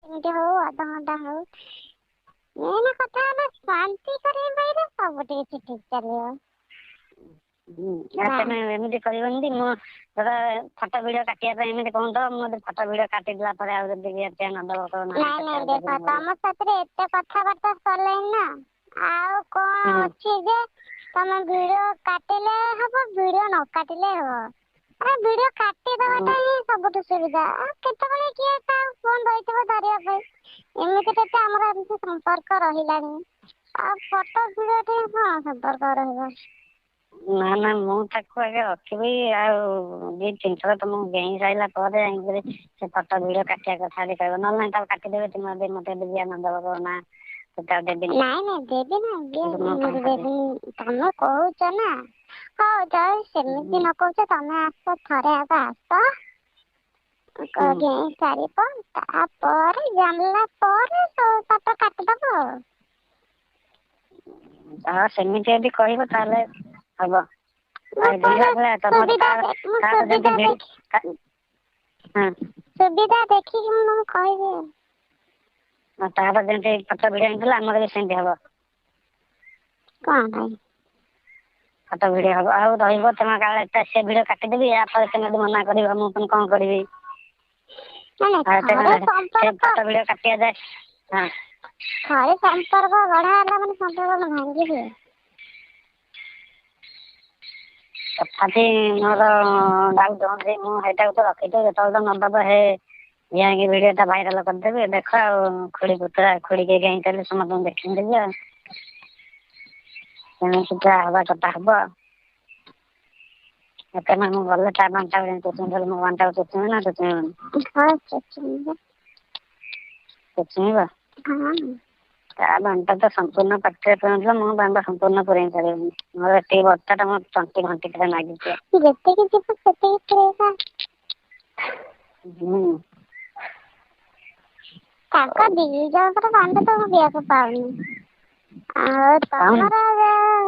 Minute ହଉ ଅଧଘଣ୍ଟା ହଉ। ମେନ୍ କଥା ହେଲା ଶାନ୍ତି କରିବା ପାଇଁରେ ସବୁ କିଛି ଠିକ ଚାଲିବ। ହୁଁ, ଆଉ ନା ତମେ ଏମିତି କରିବନି ଯେ ମୁଁ ଧର ଫଟୋ ଭିଡିଓ କାଟିବା ପାଇଁ ଏମିତି କହୁଥିବ, ମୁଁ ଯଦି ଫଟୋ ଭିଡିଓ କାଟିଦେଲା ପରେ ଆଉ ଯଦି ଖିଆ ପିଆ ନଦବ କହିବ ନା ନାଇଁ ତତେ ନାଇଁ ଆଉ ଦେଖ ଦେବିନି ବୋଲି। ତମ ସାଥିରେ ଏତେ କଥାବାର୍ତ୍ତା ସରିଲାଣି ନା, ଆଉ କଣ ହୁଁ। ଅଛି ଯେ ତମେ ଭିଡିଓ କାଟିଲେ ହବ ଭିଡିଓ ନ କାଟିଲେ ହବ। ଆରେ ଭିଡିଓ ହୁଁ। କାଟିଦବାଟା ହିଁ ସବୁଠୁ ସୁବିଧା, ଆଉ କେତେବେଳେ କିଏ କାହା ଫୋନ ଧରିଥିବ ଧରିବା ପାଇଁ। ଏମିତିରେ ତ ଆମର ଏମିତି ସମ୍ପର୍କ ରହିଲାଣି, ଆଉ ଫଟୋ ଭିଡିଓ ଠି କଣ ସମ୍ପର୍କ ରହିବ? ନା ନା, ମୁଁ ତାକୁ ଆଗେ ରଖିବି ଆଉ ଦି ତିନିଥର ତମକୁ ଗେହିଁ ସାରିଲା ପରେ ଯାଇକିରି ସେ ଫଟୋ ଭିଡିଓ କାଟିବା କଥା ଯଦି କହିବ, ନହେଲେ ନାଇଁ ତାକୁ କାଟିଦେବେ। ତୁମେ ଯଦି ମତେ ଯଦି ଜିଆ ନଦବ କହିବ ନା ତତେ ଆଉ ଦେବିନି। ନାଇଁ ନାଇଁ ଦେବି ନା, କିନ୍ତୁ ମୁଁ କେମିତି କଣ କରିବି? ଦେବିନି, ତମେ କହୁଛ ନା। ହଉ ଯଦି ସେମିତି ହୁଁ ନ କହୁଛ ତମେ ଆସ ଥରେ ଆଗ ଆସ। ହୁଁ। ଗେହିଁ ସାରିବ ତାପରେ ଜାଣିଲା ପରେ ତାପରେ କାଟିଦବ ଆଉ। ହଁ, ସେମିତି ଯଦି କହିବ ତାହେଲେ ହବ। ମୁଁ ଆଉ କହିଲି ଗେହିଁଲା ଭଳିଆ ତମର ସୁବିଧା ତାର ମୁଁ ତାର ସୁବିଧା ଯେମିତି ଦେଖି ହଁ, ସୁବିଧା ଦେଖିକି ମୁଁ ତମକୁ କହିବି ଆଉ। ତାର ଯେମିତି ଫଟୋ ଭିଡିଓ ହେଇଥିଲା, ଆମର ବି ସେମିତି ହବ। କଣ ପାଇଁ? ଫଟୋ ଭିଡିଓ ହବ ଆଉ ରହିବ। ତମେ କାଳେ ସେ ଭିଡିଓ କାଟିଦେବି ୟା ପରେ ତମେ ଯଦି ମନା କରିବ, ମୁଁ ପୁଣି କଣ କରିବି? ନାଇଁ ନାଇଁ ଆଉ ଥରେ ସେ ସମ୍ପର୍କ ଫଟୋ ଭିଡିଓ କାଟିବା ଯାଏ, ହଁ। ଥରେ ସମ୍ପର୍କ ଗଢା ହେଲା ମାନେ ସମ୍ପର୍କ କଣ ଭାଙ୍ଗି ହୁଏ? ତଥାପି ମୋର ଡାଉଟ୍ ହଉଛି, ମୁଁ ସେଇଟାକୁ ତ ରଖିଥିବି, ଯେତେବେଳେ ତ ନଦବ ହେ ଯାଇକି ଭିଡିଓ ଟା ଭାଇରାଲ କରିଦେବି। ଦେଖ ଆଉ ଖୁଡି ପୁତୁରା ଖୁଡିକି ଗେହିଁଥିଲେ ସମସ୍ତଙ୍କୁ ଦେଖେଇଦେବି ଆଉ ସେମିତି ଯାହା ହବା କଥା ହବ ଆଉ। ତମେ ମୁଁ ଗଲେ ତା ବାଣ୍ଟାକୁ ଯେମିତି ଚୁଚୁମିଥିଲି, ମୋ ବାଣ୍ଟାକୁ ଚୁଚୁମିବ ନା ଚୁଚୁମିବନି? ହଁ, ଚୁଚୁମିବା। ଚୁଚୁମିବ? ହଁ। ତା ବାଣ୍ଟା ତ ସମ୍ପୂର୍ଣ୍ଣ ପାଟିରେ ପୁରେଇନଥିଲା, ମୋ ବାଣ୍ଟା ସମ୍ପୂର୍ଣ୍ଣ ପୁରେଇ ପାରିବନି। ମୋର ଏତିକି ବଡଟା ମୋ ତଣ୍ଟି ଘଣ୍ଟି ପୁରା ନାଗିଯିବ। ଯେତିକି ଯିବ ସେତିକି ପୁରେଇବା। ହୁଁ। ତାଙ୍କ ଦି ଜଣଙ୍କର ବାଣ୍ଡ ତ ମୁଁ ବିଆକୁ ପାଉନି। ଆଉ ପାଉନି ତମର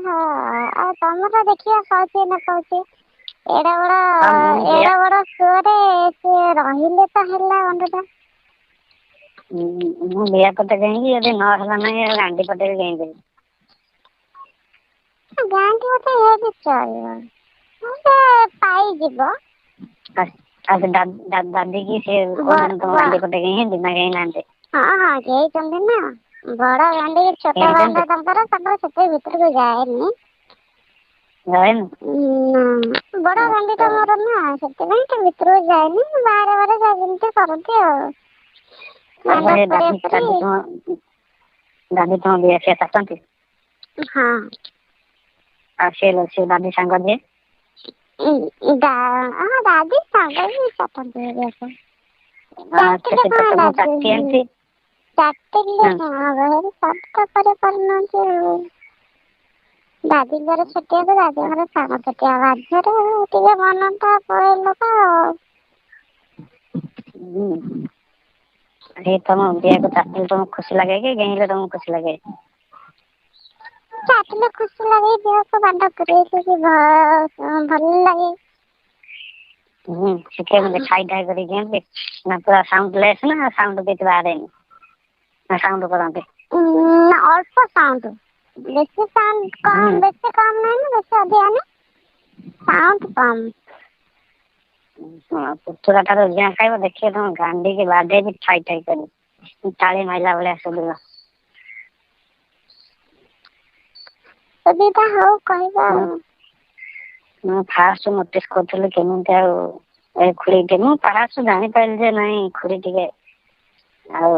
ହଁ, ଆଉ ତମର ଦେଖିବା ପାଉଛି ନ ପାଉଛି। ଏଡେ ବଡ ହଁ, ମୁଁ ବିଆ ଏଡେ ବଡ ସୁଅରେ ସିଏ ରହିଲେ ତ ହେଲା ବାଣ୍ଡଟା। ମୁଁ ବିଆ ପଟେ ଗେହିଁବି, ଯଦି ନ ହେଲା ନାହିଁ ଆଉ ଗାଣ୍ଡି ପଟେ ବି ଗେହିଁଦେବି। ଗାଣ୍ଡି ମତେ ହେଲେ ଚଳିବ, ସେ ପାଇଯିବ। ଆଉ ସେ ଦାଦି କି ସେ ବ କହୁଛନ୍ତି ତମ ବ ଗାଣ୍ଡି ପଟେ ଗେହିଁନ୍ତି ନା ଗେହିଁନାହାନ୍ତି? ହଁ ହଁ, ଗେହିଁଛନ୍ତି ନା। ବଡ ଗାଣ୍ଡି ଛୋଟ ଗେହିଁଛନ୍ତି ବାଣ୍ଡ ତାଙ୍କର ତାଙ୍କର ସେଥି ଭିତରକୁ ଯାଏନି। ଯାଏନି? ନା, ବଡ ଗାଣ୍ଡି ଟା ମୋର ନା, ସେଥିପାଇଁ ତ ଭିତରକୁ ଯାଏନି, ବାହାରେ ବାହାରେ ଯାହା ଯେମିତି କରନ୍ତି ଆଉ। ଆଉ ବାଣ୍ଡ ସେ ପୁରେଇ ଦାଦି ପୁରେଇ ଦାଦି ତମ ଦାଦି ତମ ବିଆ ଫିଆ ଚାଟନ୍ତି? ହଁ। ଆଉ ସେ ସେ ଦାଦି ସାଙ୍ଗ ଯିଏ? ହଁ, ଦାଦି ସାଙ୍ଗ ବି ଚାଟନ୍ତି ହେରିଆକୁ। ଚାଟିଲେ ସେ କଣ ତ ହେଲା ତମକୁ ଚାଟି ଆଣିଛି। ଚାଟିଲେ ହଁ। କଣ ହବ, ହେରି ସବୁ ତ କରିପାରୁନାହାନ୍ତି ଆଉ। ଦାଦିଙ୍କର ଛୋଟିଆକୁ ଦାଦିଙ୍କର ସାନ ଛୋଟିଆ ବାଧ୍ୟରେ ଟିକେ ମନ ଟା ପଳେଇଲ ତ ଆଉ। ହୁଁ, ସେ ତମ ବିଆକୁ ଚାଟିଲେ ତମକୁ ଖୁସି ଲାଗେ କି ଗେହିଁଲେ ତମକୁ ଖୁସି ଲାଗେ? ଚାଟିଲେ ଖୁସି ଲାଗେ, ଦେହକୁ ବାଣ୍ଡ ପୁରେଇଲେ ବି ଭଲ ଲାଗେ। ହୁଁ, ସେ କେମିତି ଠାଇ ଠାଇ କରି ଗେହନ୍ତି ନା ପୁରା ସାଉଣ୍ଡ ଲେସ୍ ନା ସାଉଣ୍ଡ କିଛି ବାହାରେନି ନା ସାଉଣ୍ଡ କରନ୍ତି? ନା, ଅଳ୍ପ ସାଉଣ୍ଡ, ବେଶୀ ସାଉଣ୍ଡ ହୁଁ। କମ, ବେଶୀ କମ ନାହିଁ ନା ବେଶୀ ଅଧିକା ନାହିଁ, ସାଉଣ୍ଡ କମ। ହଁ, ପୁତୁରା ଠାରୁ ଜିଆ ଖାଇବ ଦେଖିବ ତମ ଗାଣ୍ଡିକି ବାଡେଇବି ଠାଇ ଠାଇ କରି ତାଳି ମାଇଲା ଭଳିଆ ଶୁଭିବ। ସୁବିଧା ହଉ କହିବା ମୁଁ ଆଉ। ମୁଁ ଫାଷ୍ଟ ନୋଟିସ କରୁଥିଲି କେମିତି ଆଉ ଏ ଖୁଡି, ମୁଁ ଫାଷ୍ଟ ଜାଣିପାରିଲି ଯେ ନାଇଁ ଖୁଡି ଟିକେ ଆଉ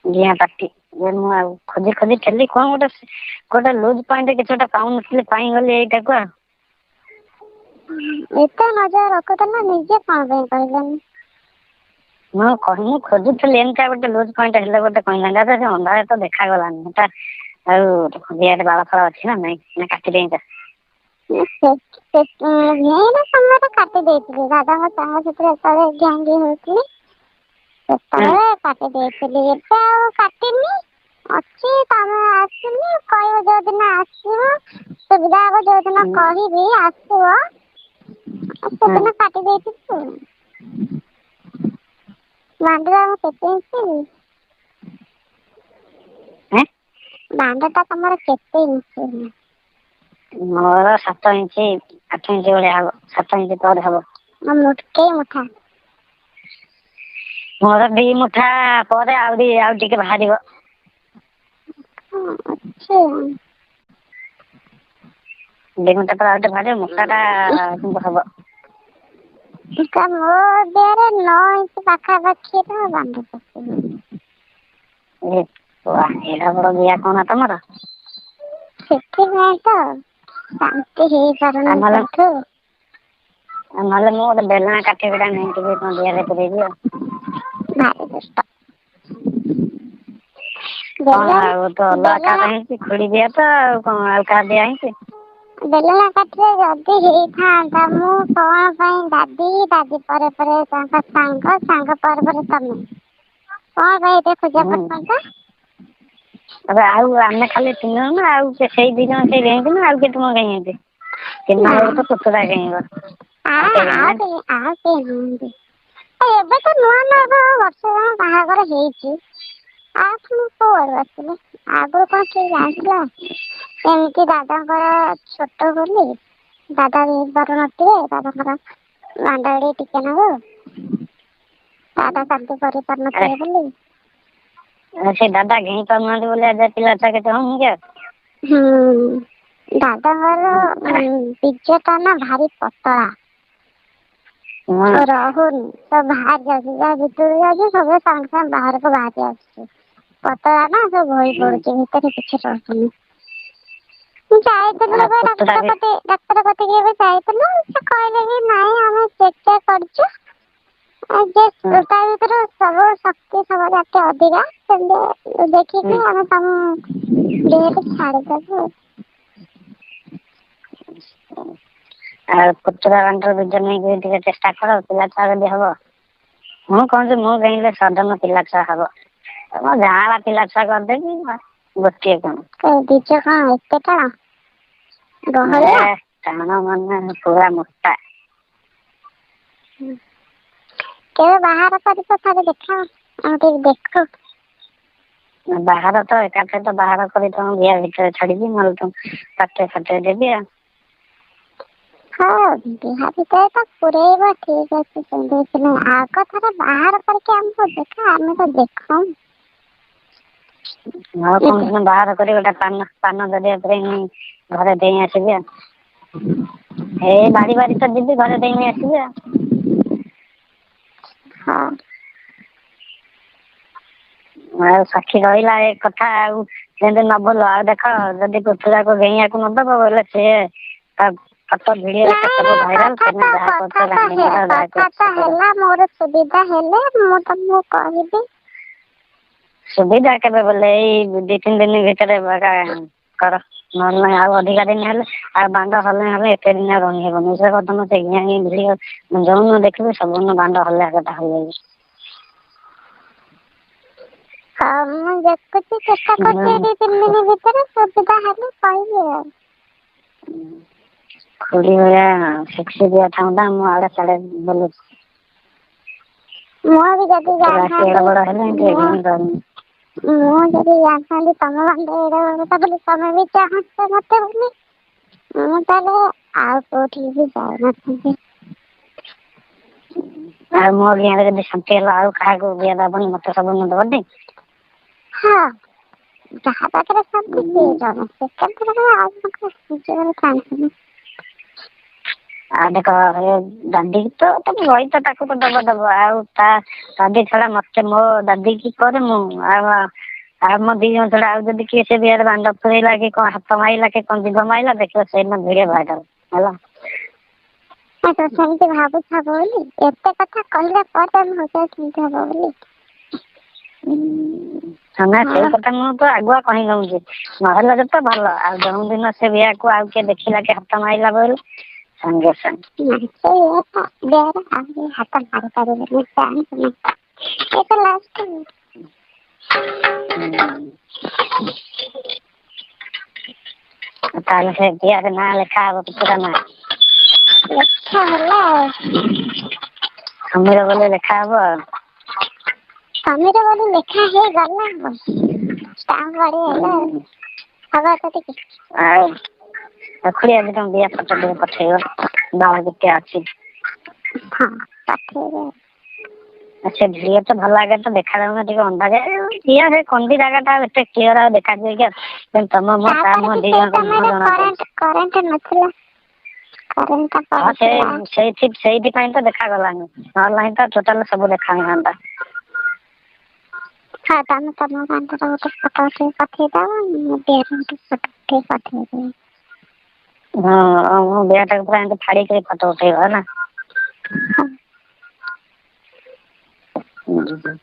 ଗିଆଁ ପାଟି ଯେ, ମୁଁ ଆଉ ଖୋଜି ଖୋଜି ଥିଲି କଣ ଗୋଟେ ଗୋଟେ ଲୁଜ ପଏଣ୍ଟ କିଛି ଗୋଟେ ପାଉନଥିଲି, ପାଇଗଲି ଏଇଟାକୁ ଆଉ। ଏତେ ନଜର ରଖୁଥିଲ ନିଜେ କଣ ପାଇଁ କହିଲନି? ମୁଁ କହିନି, ଖୋଜୁଥିଲି ଏମିତିଆ ଗୋଟେ ଲୁଜ ପଏଣ୍ଟ ହେଲେ ଗୋଟେ କହିଥାନ୍ତି। ସେ ଅନ୍ଧାରେ ତ ଦେଖାଗଲାନି ସେଟା। ଆଉ ବିଆରେ ବାଳ ଫାଳ ଅଛି ନା ନାଇଁ ନା କାଟି ଦେଇଛ? ଘେଇଁଲା ସମୟରେ କାଟି ଦେଇଥିଲି, ଦାଦାଙ୍କ ସାଙ୍ଗ ସେଥିରେ ଯେତେବେଳେ ଘାଁ ଘେଇଁ ହଉଥିଲି ହଁ। ସେତେବେଳେ କାଟି ଦେଇଥିଲି, ଏବେ ଆଉ କାଟିନି, ଅଛି। ତମେ ଆସିଲି କହିବ, ଯୋଉଦିନ ଆସିବ ସୁବିଧା ହବ, ଯୋଉଦିନ ହୁଁ କହିବି ଆସିବ ହଁ ସେଦିନ କାଟି ଦେଇଥିବି ଆଉ। ବାଣ୍ଡ ଟା କେତେ ଇଞ୍ଚ କି? ଏଁ ବାଣ୍ଡ ଟା ତମର କେତେ ଇଞ୍ଚ? ମୋର 7 ଇଞ୍ଚ 8 ଇଞ୍ଚ ଭଳିଆ ହବ, 7 ଇଞ୍ଚ ପରେ ହବ। ମୁଠେଇ ମୁଠା। ମୋର 2 ମୁଠା ପରେ ଆହୁରି ଆଉ ଟିକେ ବାହାରିବ। ହଁ ଅଛି। 2 ଘଣ୍ଟା ପରେ ଆଉ ଟିକେ ବାହାରିବ, ମୁଠା ଟା କିନ୍ତୁ ହବ। ମୋ ଦେହରେ 9 ଇଞ୍ଚ ପାଖାପାଖିର ବାଣ୍ଡ। ଏ ଏଡ ବଡ ବିଆ କଣ ତମର? ସେଥିପାଇଁ ତ ଶାନ୍ତି ହେଇପାରୁନି ନହେଲେ କୋଉଠୁ। ନହେଲେ ମୁଁ ଗୋଟେ ବେଲଣା କାଠି ଗୁଡା ନେଇକି ତମ ବିଆରେ ପୁରେଇବି ଆଉ। ଭାରି ଦୁଷ୍ଟ। କଣ ବେଲଣା ଆଉ ତ ଅଲଗା ବେଲଣା କାହାର ହେଇଛି ଖୁଡି ବିଆ ତ ଆଉ କଣ ଆଉ କାହା ବିଆ ହେଇଛି? ବେଲଣା କାଠିରେ ଯଦି ହେଇଥାନ୍ତା ମୁଁ କଣ ପାଇଁ ଦାଦି, ଦାଦି ପରେ ପରେ ତାଙ୍କ ସାଙ୍ଗ, ସାଙ୍ଗ ପରେ ପରେ ତମେ କଣ ପାଇଁ ଏତେ ଖୋଜା ହୁଁ ପଡିଥାନ୍ତା? ଏବେ ଆଉ ଆମେ ଖାଲି ତିନି ଜଣ ନା ଆଉ ସେଇ ଦି ଜଣ ସେଇ ଗେହିଁବେ ନା ଆଉ କିଏ ତୁମ ଗେହିଁବେ? ତିନି ନା ନମ୍ବର ତ ପୁତୁରା ଗେହିଁବ। ଆ ଆଉ କେହି ଆଉ ଗେହିଁନାହାନ୍ତି। କେହି ଆଉ କେହି ନାହାନ୍ତି। ଏବେ ତ ନୂଆ ନୂଆ ଏବେ ବର୍ଷେ ଜଣ ବାହାଘର ହେଇଛି, ଆଉ ପୁଣି କୋଉଆଡୁ ଆସିଲେ? ଆଗରୁ କଣ କିଏ ଜାଣିଥିଲା ଏମିତି ଦାଦାଙ୍କର ଛୋଟ ବୋଲି? ଦାଦା ପାରୁନଥିବେ, ଦାଦାଙ୍କର ମାଣ୍ଡାଳି ଟିକେ ନାଗୁ ଦାଦା ଶାନ୍ତି ଆରେ କରିପାରୁନଥିବେ ବୋଲି। ସେ ଦାଦା ଗେହିଁ ପାରୁନାହାନ୍ତି ବୋଲି ଆଜି ପିଲା ଛୁଆ କେତେ ହଉନି କି ଆଉ। ହୁଁ, ଦାଦାଙ୍କର ବୀର୍ଯ୍ୟ ଟା ନା ଭାରି ପତଳା। ହଁ। ରହୁନି ସବୁ ବାହାରି ଯାଉଛି, ଯାହା ଭିତରକୁ ଯାଉଛି ସବୁ ସାଙ୍ଗେ ସାଙ୍ଗେ ବାହାରକୁ ବାହାରି ଆସୁଛି। ପତଳା ନା, ସବୁ ବହି ପଡୁଛି ଭିତରେ, କିଛି ରହୁନି। ଯାଇଥିଲୁ ଆଉ ଏବେ ପୁତୁରା ଡାକ୍ତର ବି କତି ଡାକ୍ତର କତିକି ଏବେ ଯାଇଥିଲୁ। ସେ କହିଲେ କି ନାଇଁ ଆମେ ଚେକ୍ ଚାକ୍ କରିଛୁ, ଯେ ହୁଁ ତା ଭିତରୁ ସବୁ ଶକ୍ତି ସବୁ ଯାକେ ଅଧିକା ସେମିତି ହୁଁ ଦେଖିକି ଆମେ ତମ ଦେହକୁ ଛାଡିଦବୁ। ଆଉ ପୁତୁରା ବାଣ୍ଟର ବୀଜ ନେଇକି ଟିକେ ଚେଷ୍ଟା କର, ପିଲା ଛୁଆ ଯଦି ହବ। ମୁଁ କହୁଛି ମୁଁ ଗେହିଁଲେ ସଦନ ପିଲା ଛୁଆ ହବ, ମୋ ଯାଆଁଳା ପିଲା ଛୁଆ କରିଦେବି ଗୋଟିଏ କଣ। ବୀଜ କଣ ଏତେ ଟାଣ ଏ ବହଳିଆ? ଟାଣ ମାନେ ପୁରା ମୋଟା। କେବେ ବାହାର କରିବ ଥରେ ଦେଖ, ଆମେ ଟିକେ ଦେଖୁ। ବାହାର ତ ଏକାଥରେ ତ ବାହାର କରି ତମ ବିଆ ଭିତରେ ଛାଡିବି, ନହେଲେ ତମ ପାଟିରେ ଫାଟିରେ ଦେବି ଆଉ। ହଁ, ବିହା ଭିତରେ ତ ପୁରେଇବ ଠିକ ଅଛି, ସେମିତି କିଛି ନାହିଁ। ଆଗ ଥରେ ବାହାର କରିକି ଆମକୁ ଦେଖ, ଆମେ ତ ଦେଖ। ଆଉ କଣ ସିନା ବାହାର କରି ଗୋଟେ ପାନ ପାନ ଜରିଆ ପୁରେଇ ଘରେ ଦେଇ ଆସିବି ଆଉ। ଏଇ ବାରି ବାରି ତ ଯିବି, ଘରେ ଦେଇ ଆସିବି ଆଉ। ହଁ। ଆଉ ସାକ୍ଷୀ ରହିଲା ଏ କଥା, ଆଉ ଯେମିତି ନ ଭୁଲ। ଆଉ ଦେଖ, ଯଦି ପୁତୁରାକୁ ଗେହିଁବାକୁ ନଦବ ବୋଇଲେ ସିଏ ତା ଫଟୋ ଭିଡିଓ ନାଇଁ ସବୁ ନାଇଁ, ଭାଇରାଲ। କଥା ତମେ ତ ଯାହା କଥା କରୁଛ ତ ରାଣ୍ଡି ମୋର ଯାହା କଥା କରୁଛ ତ କର। ହେଲା, ମୋର ସୁବିଧା ହେଲେ ମୁଁ ତମକୁ କହିବି। ସୁବିଧା କେବେ ବୋଲେ ଏଇ 2-3 ଦିନ ଭିତରେ ବଗା କର, ନହେଲେ ନାଇଁ ଆଉ ଅଧିକା ଦିନ ହେଲେ ଆଉ ବାଣ୍ଡ ହଲେ ହେଲେ ଏତେ ଦିନ ଆଉ ରହି ହେବନି। ସେ ତମ ସେ ଘିଆଁ ଘିଇଁ ଭିଡିଓ ଯୋଉନ ଦେଖିବି ସବୁଦିନ ବାଣ୍ଡ ହଲେଇବା କଥା ହଲେଇବି। ହଁ, ମୁଁ ଦେଖୁଛି, ଚେଷ୍ଟା କରୁଛି 2-3 ଦିନ ଭିତରେ ସୁବିଧା ହେଲେ କହିବି ଆଉ। ଖୁଡି ଭଳିଆ ସେକ୍ସି ବିଆ ଥାନ୍ତା, ମୁଁ ଆଡେ ସିଆଡେ ବୁଲୁଛି। ମୁଁ ବି ଯଦି ପୁତୁରା ଆସି ଜାଣିଥାନ୍ତି ଏଡେ ବଡ ହେଲେଣି ଟିକେ ମୁଁ ଗେହିଁ ପାରୁନି। ମୁଁ ଯଦି ଜାଣିଥାନ୍ତି ତମ ବାଣ୍ଡ ଏଡେ ବଡ ବୋଲି, ତମେ ବି ଚାହୁଁଛ ମତେ ବୋଲି, ମୁଁ ତାହେଲେ ଆଉ କୋଉଠିକି ବି ଯାଇନଥାନ୍ତି। ଆଉ ମୋ ବିଆରେ ଯଦି ଶାନ୍ତି ହେଲା, ଆଉ କାହାକୁ ବିଆ ଦବନି, ମତେ ସବୁ ଦବନି? ହଁ, ଯାହା ପାଖରେ ଶାନ୍ତି ସିଏ ଜଣେ, ସେକେଣ୍ଡ ଥର ଆଉ ଜଣେ ଥାନ୍ତିନି। ଆଉ ଦେଖ, ଦାଦି ତ ତମେ ରହିତ ତାକୁ ତ ଦବ ଦବ, ଆଉ ତା ଦାଦି ଛଡା ମତେ ମୋ ଦାଦି କି ପରେ ମୁଁ ଆଉ ଆଉ ମୋ ଦି ଜଣ ଛଡା ଆଉ ଯଦି କିଏ ସେ ବିଆରେ ବାଣ୍ଡ ପୁରେଇଲା କି କଣ ହାତ ମାଇଲା କି କଣ ଜିଭ ମାଇଲା, ଦେଖିବ ସେଇଦିନ ଭିଡିଓ ଭାଇରାଲ ହେଲା। ତ ସେମିତି ଭାବୁଛ ହବ ବୋଲି? ଏତେ କଥା କହିଲା ପରେ ତମେ ଭାବୁଛ ସେମିତି ହବ ବୋଲି? ନା, ସେଇ ହଁ। କଥା ମୁଁ ତ ଆଗୁଆ କହି ଦଉଛି, ନହେଲେ ତ ଭଲ। ଆଉ ଯୋଉ ଦିନ ସେ ବିଆକୁ ଆଉ କିଏ ଦେଖିଲା କି ହାତ ମାଇଲା ବୋଇଲେ ସାଙ୍ଗେ ସାଙ୍ଗେ ନା, ସେ ଦେହରେ ଆଉ କେହି ହାତ ମାରି ପାରିବେନି, ଜାଣିଛୁ ନା? ଏ ତ ଲାଷ୍ଟ। ତାହେଲେ ସେ ବିଆରେ ନାଁ ଲେଖା ହବ ପୁତୁରା ନାଁ। ଲେଖା ହେଲା ଆଉ। ସମୀର ବୋଲେ ଲେଖା ହବ ଆଉ। ସମୀର ବୋଲି ଲେଖା ହେଇଗଲା ଷ୍ଟାମ୍ପ ବାଡି ହେଲା ହବ ତ ଟିକେ। ଆଉ ଖୁଡି, ଆଜି ତମ ବିଆ ଫଟୋ ଟିକେ ପଠେଇବ, ବାଳ କେତେ ଅଛି। ହଁ, ପଠେଇବେ। ସେ ଝିଅ ତ ଭଲ ଆଗରେ ତ ଦେଖାଯାଉନି, ଟିକେ ଅନ୍ଧାରିଆ ଝିଅ। ସେ କନ୍ଦି ଜାଗା ଟା ଏତେ କ୍ଲିୟର ଆଉ ଦେଖାଯିବ କି? ଆଉ ତମ ମୁହଁ ତା ତାପରେ ମୁହଁ ବି ଦି ସେଇ ଜଣଙ୍କ ମୁହଁ ସମୟରେ ଜଣା ପଡୁଛି। କରେଣ୍ଟ କରେଣ୍ଟ ନଥିଲା, କରେଣ୍ଟ ଟା ହଁ, ସେ ପଳେଇଥିଲା। ସେଇଥି ସେଇଥିପାଇଁ ତ ଦେଖାଗଲାନି, ନହେଲେ ନାହିଁ ତ ଟୋଟାଲ ସବୁ ଦେଖାଯାଇଥାନ୍ତା। ହଁ, ତମେ ତମ କାନ୍ଧର ଗୋଟେ ଫଟୋ ଉଠେଇ ପଠେଇଦବ, ମୁଁ ବିଆର ଗୋଟେ ଫଟୋ ଉଠେଇ ପଠେଇଦେବି। ହଁ, ମୁଁ ବିଆ ଟାକୁ ପୁରା ଏମିତି ଫାଡିକି ଫଟୋ ଉଠେଇବ ହେଲା। ହଁ। ହୁଁ।